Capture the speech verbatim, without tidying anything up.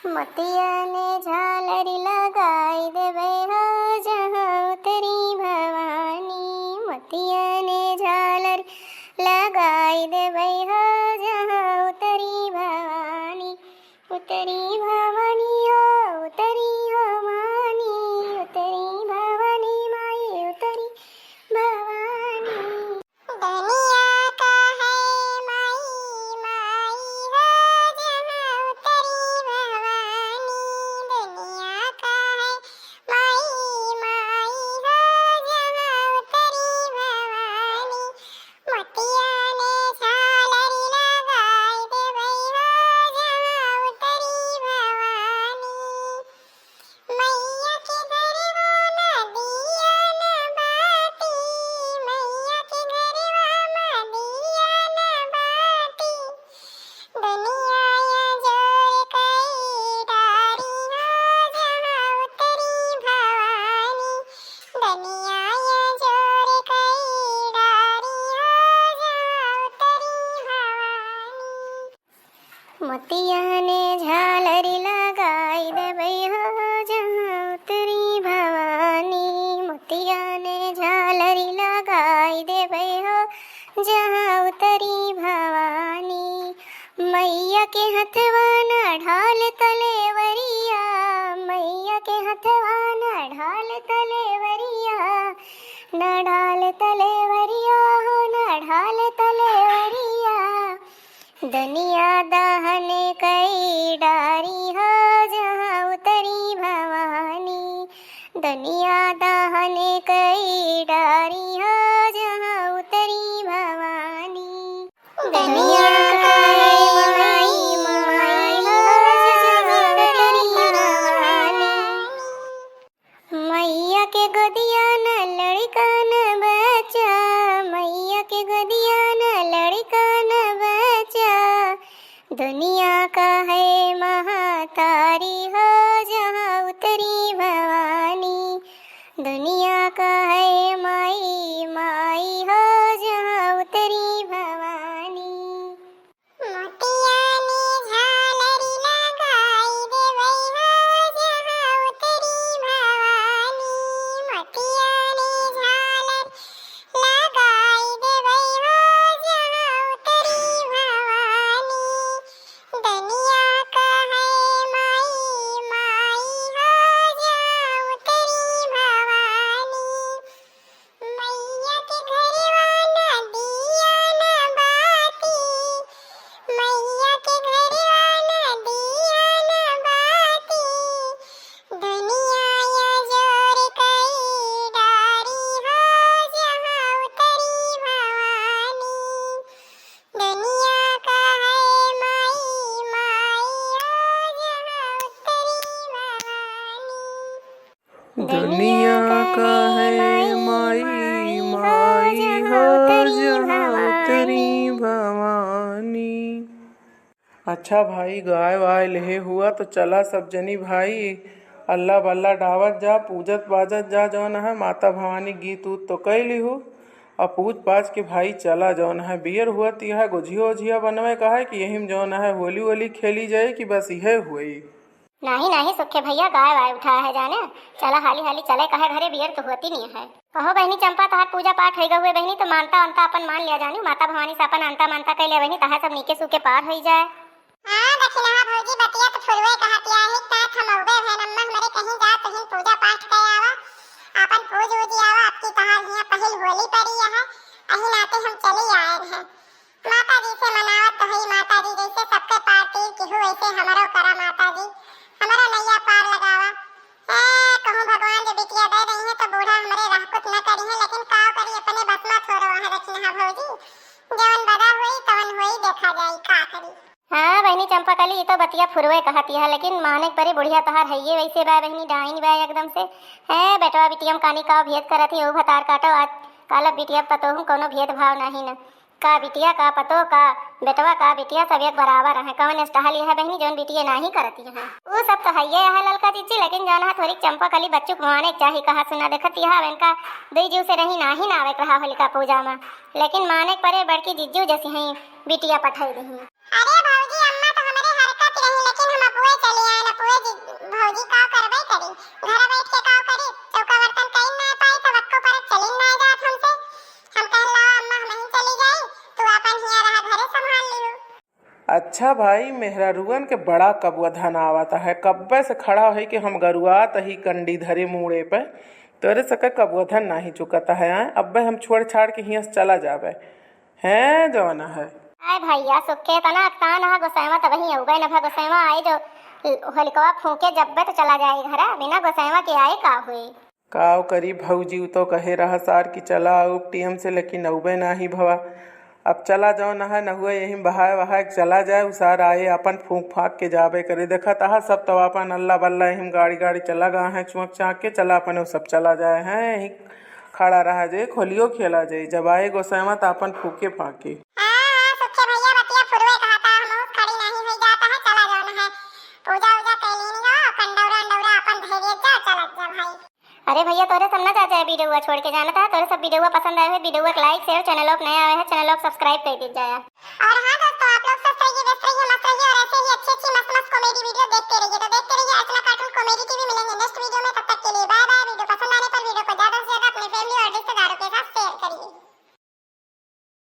मोतिया ने झालरि लगाई देबै हो, जहाँ उतरी भवानी। मोतिया ने झालरि लगाई देबै हो, जहाँ उतरी भवानी। उतरी भवानी हो, उतरी हो मानी, उतरी भवानी माई, उतरी भवानी। दुनिया का है माई, माई हो जहाँ उतरी भवानी। दुनिया का है माई, माई हो जहाँ उतरी भवानी। मोतिया ने झालरि लगाई देबै हो जहाँ उतरी भवानी। मैया के घरवा ना दिया ना बाती, मैया के घरवा ना दिया ना बाती। दुनिया या जोर कई डारी हो जहाँ उतरी भवानी। दुनिया या जोर कई डारी हो जहाँ उतरी भवानी। मोतिया ने झालरि लगाई देबै हो जहाँ उतरी भवानी। मोतिया ने झालरि लगाई देबै हो जहाँ उतरी भवानी। मैया के हथवा ना ढाल तलेवरिया, मैया के हथवा ना ढाल तलेवरिया, ना ढाल तलेवरिया हो ना ढाल तलेवरिया। दुनिया दहन कई डारी हो जहाँ उतरी भवानी। दुनिया दहन कई डारी हो जहाँ उतरी भवानी। दुनिया का है माई, माई हो जहाँ उतरी भवानी। मैया के गोदिया न लड़का न बच्चा, मैया के गोदिया न लड़का न बच्चा। दुनिया का है महतारी हो जहाँ उतरी भवानी। दुनिया का है माई, माई हो जहाँ उतरी भवानी। मोतिया ने झालरि लगाई देबै हो जहाँ उतरी भवानी। मोतिया ने झालरि लगाई देबै हो जहाँ उतरी भवानी। दुनिया का है माई, माई हो जहाँ उतरी भवानी। मैया के घरवा ना दिया ना बाती, मैया के घरवा ना दिया ना बाती। दुनिया या जोर कई डारी हो जहाँ उतरी भवानी। दुनिया का है माई, माई हो जहाँ उतरी भवानी। दुनिया का है माई, माई हो जहाँ उतरी भवानी। अच्छा भाई, गाय वाय लेहे हुआ तो चला सब जनी भाई, अल्ला बल्ला डावत जा, पूजत बाजत जा, जौन है माता भवानी गीत उत तो कइ लिहू, और पूज पाज के भाई चला, जौन है बियर हुआ तिहा गोझिया ओझिया बनवे का है कि यही में जौन है होली वोली खेली जाए कि बस इहे हुई। नाही, नाही, सुखे भइया, गाय वाय उठा है जाने। चला हाली हाली चले, काहे घरे बियर तो होती नहीं है। कहो बहिनी चंपा, तहार पूजा पाठ होइगा हुए बहिनी, तो मानता अंता अपन मान लिया जानी, माता भवानी से अपन अंता मानता कइ लिया बहिनी, तहार सब नीके सूके पार होई जाए। हाँ, दखिनहा भौजी, बतिया तो फुलवे कहतिया है, का थमौबे है नम्मा, हमरे कहीं जा तुहिन पूजा पाठ कइ आवा, आपन पूज उज आवा, आपकी तहार हियाँ पहिल होली पड़ी है, अही नाते हम चली आए हैं। माता जी से मनावत तो हई माता जी, जैसे सबके पार तीर केहू वैसे हमरो करा माता जी, हमरो नैया पार लगावा। ए, कहूँ भगवान जो बिटिया दे रही है तो बूढ़ा हमरे रहकुत न करी है, लेकिन का करी, अपने बस में थोड़ो है दखिनहा भौजी, जवन बदा होई तवन होई, देखा जाई का करी। हाँ बहिनी चंपा कली, ई तो बतिया फुरवे कहती है, लेकिन माने के परी बुढ़िया तहार हइये वैसे बा बहिनी, डाइन बा एकदम से। है बेटवा बिटिया में कानी का भेद करत ही, ऊ भतार काटो, आज काल बिटिया पतोहू में कोनो भेदभाव नाही न। का बिटिया, का पतो, का बेटवा, का बिटिया, सब एक बराबर है। कवन स्टाइल यह बहिनी, जौन बिटिया नाही करती है। ऊ सब तो हइये है ललका जीजी, लेकिन जौन है थोड़ी चंपा कली बच्चू के माने के चाही, कहा सुना देखत यह अब इनका दुई जीव से रही नाही ना आवे के रहा होलिका पूजा में, लेकिन माने के परे बड़की जिज्जू जैसी हैं बिटिया पठाई दही। अरे भौजी, अम्मा तो हमरे हरकत रही, लेकिन हम अबुए चले आए ना, अच्छा भाई, मेहरारुअन के बड़ा कबुआ धन आवत है। कब्बे से खड़ा होई कि हम गरुआत ही कंडी धरे मूड़े पे, तोरे सके कबुआ धन नाही चुकत है। आए, अब्बे हम छोड़ छाड़ के हियां से चला जाबे। हैं जवन है। आए भैया, सुखे तना अकतान है, गोसाइवा तबही अउबे न भा। गोसाइवा आए जो होलिकवा फूके जब्बे तो चला जाए घरा, बिना गोसाइवा के आए का हुई? काव करी भौजी, उ तो कहे रहा सार कि चला आउब टीएम से, लेकिन अउबे नाही भवा। अब चला जवन है, नहुआ यही बहाए वहाए के चला जाए, उ सार आए अपन फूंक फांक के जाबे करे। देखत आहा सब तो अपन अल्ला बल्ला यही गाड़ी गाड़ी चला गा है, चुआक चाक के चला अपन उ सब चला जाए हैं, यही खड़ा रहा जे, होलियो खेला जाए। जब आए गोसाइवा त अपन फूके फांके। हाँ, हाँ, सुखे भैया बतिया फुरवे कहा था, हम उस खड़ी नाही हुई जाता है, चला जवन है। पूजा उजा कैलीन हो, कंडौरा अंडौरा अपन धैर्य जा, चलत जा भाई। अरे भैया, तोरे सब ना जा जाए वीडियोवा छोड़ के, जानत है, तोरे सब वीडियोवा पसंद आए हुए, वीडियोवा के like, share, चैनल पे नया आए हैं, चैनल पे subscribe कर दीजिए। और हाँ दोस्तों,